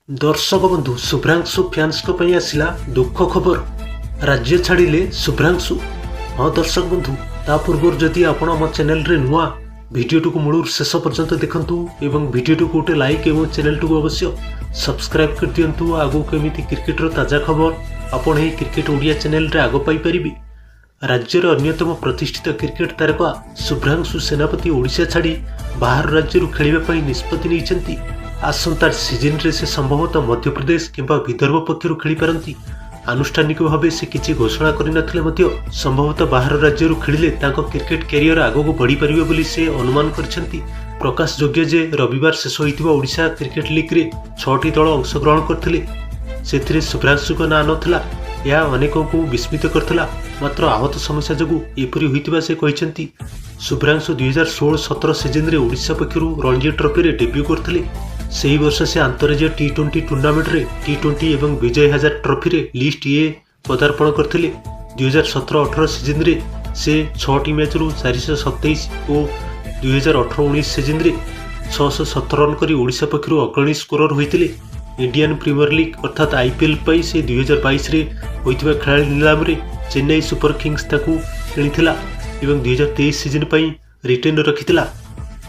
ଦର୍ଶକ ବନ୍ଧୁ, ଶୁଭ୍ରାଂଶୁ ଫ୍ୟାନ୍ସଙ୍କ ପାଇଁ ଆସିଲା ଦୁଃଖ ଖବର। ରାଜ୍ୟ ଛାଡ଼ିଲେ ଶୁଭ୍ରାଂଶୁ। ହଁ ଦର୍ଶକ ବନ୍ଧୁ, ତା ପୂର୍ବରୁ ଯଦି ଆପଣ ଆମ ଚ୍ୟାନେଲରେ ନୂଆ, ଭିଡ଼ିଓଟିକୁ ମୂଳରୁ ଶେଷ ପର୍ଯ୍ୟନ୍ତ ଦେଖନ୍ତୁ ଏବଂ ଭିଡ଼ିଓଟିକୁ ଗୋଟେ ଲାଇକ୍ ଏବଂ ଚ୍ୟାନେଲଟିକୁ ଅବଶ୍ୟ ସବସ୍କ୍ରାଇବ୍ କରିଦିଅନ୍ତୁ। ଆଗକୁ ଏମିତି କ୍ରିକେଟର ତାଜା ଖବର ଆପଣ ଏହି କ୍ରିକେଟ ଓଡ଼ିଆ ଚ୍ୟାନେଲରେ ଆଗ ପାଇପାରିବେ। ରାଜ୍ୟର ଅନ୍ୟତମ ପ୍ରତିଷ୍ଠିତ କ୍ରିକେଟ ତାରକା ଶୁଭ୍ରାଂଶୁ ସେନାପତି ଓଡ଼ିଶା ଛାଡ଼ି ବାହାର ରାଜ୍ୟରୁ ଖେଳିବା ପାଇଁ ନିଷ୍ପତ୍ତି ନେଇଛନ୍ତି। ଆସନ୍ତା ସିଜନରେ ସେ ସମ୍ଭବତଃ ମଧ୍ୟପ୍ରଦେଶ କିମ୍ବା ବିଦର୍ଭ ପକ୍ଷରୁ ଖେଳିପାରନ୍ତି। ଆନୁଷ୍ଠାନିକ ଭାବେ ସେ କିଛି ଘୋଷଣା କରିନଥିଲେ ମଧ୍ୟ ସମ୍ଭବତଃ ବାହାର ରାଜ୍ୟରୁ ଖେଳିଲେ ତାଙ୍କ କ୍ରିକେଟ କ୍ୟାରିୟର ଆଗକୁ ବଢ଼ିପାରିବ ବୋଲି ସେ ଅନୁମାନ କରିଛନ୍ତି। ପ୍ରକାଶଯୋଗ୍ୟ ଯେ ରବିବାର ଶେଷ ହୋଇଥିବା ଓଡ଼ିଶା କ୍ରିକେଟ ଲିଗ୍ରେ ଛଅଟି ଦଳ ଅଂଶଗ୍ରହଣ କରିଥିଲେ। ସେଥିରେ ଶୁଭ୍ରାଂଶୁଙ୍କ ନାଁ ନଥିଲା। ଏହା ଅନେକଙ୍କୁ ବିସ୍ମିତ କରିଥିଲା। ମାତ୍ର ଆହତ ସମସ୍ୟା ଯୋଗୁଁ ଏପରି ହୋଇଥିବା ସେ କହିଛନ୍ତି। ଶୁଭ୍ରାଂଶୁ 2016-17 ସିଜନରେ ଓଡ଼ିଶା ପକ୍ଷରୁ ରଣଜୀ ଟ୍ରଫିରେ ଡେବ୍ୟୁ କରିଥିଲେ। ସେହି ବର୍ଷ ସେ ଆନ୍ତଃରାଜ୍ୟ ଟି-20 ଟୁର୍ଣ୍ଣାମେଣ୍ଟରେ ଟି-20 ଏବଂ ବିଜୟ ହଜାରେ ଟ୍ରଫିରେ ଲିଷ୍ଟ ଏ ପଦାର୍ପଣ କରିଥିଲେ। 2017-18 ସିଜନରେ ସେ ଛଅଟି ମ୍ୟାଚ୍ରୁ 427 ଓ 2018-19 ସିଜନରେ 617 ରନ୍ କରି ଓଡ଼ିଶା ପକ୍ଷରୁ ଅଗ୍ରଣୀ ସ୍କୋରର ହୋଇଥିଲେ। ଇଣ୍ଡିଆନ୍ ପ୍ରିମିୟର ଲିଗ୍ ଅର୍ଥାତ୍ ଆଇପିଏଲ୍ ପାଇଁ ସେ 2022ରେ ହୋଇଥିବା ଖେଳାଳି ନିଲାମରେ ଚେନ୍ନାଇ ସୁପର କିଙ୍ଗସ୍ ତାଙ୍କୁ କିଣିଥିଲା ଏବଂ 2023 ସିଜନ ପାଇଁ ରିଟେନ୍ ରଖିଥିଲା।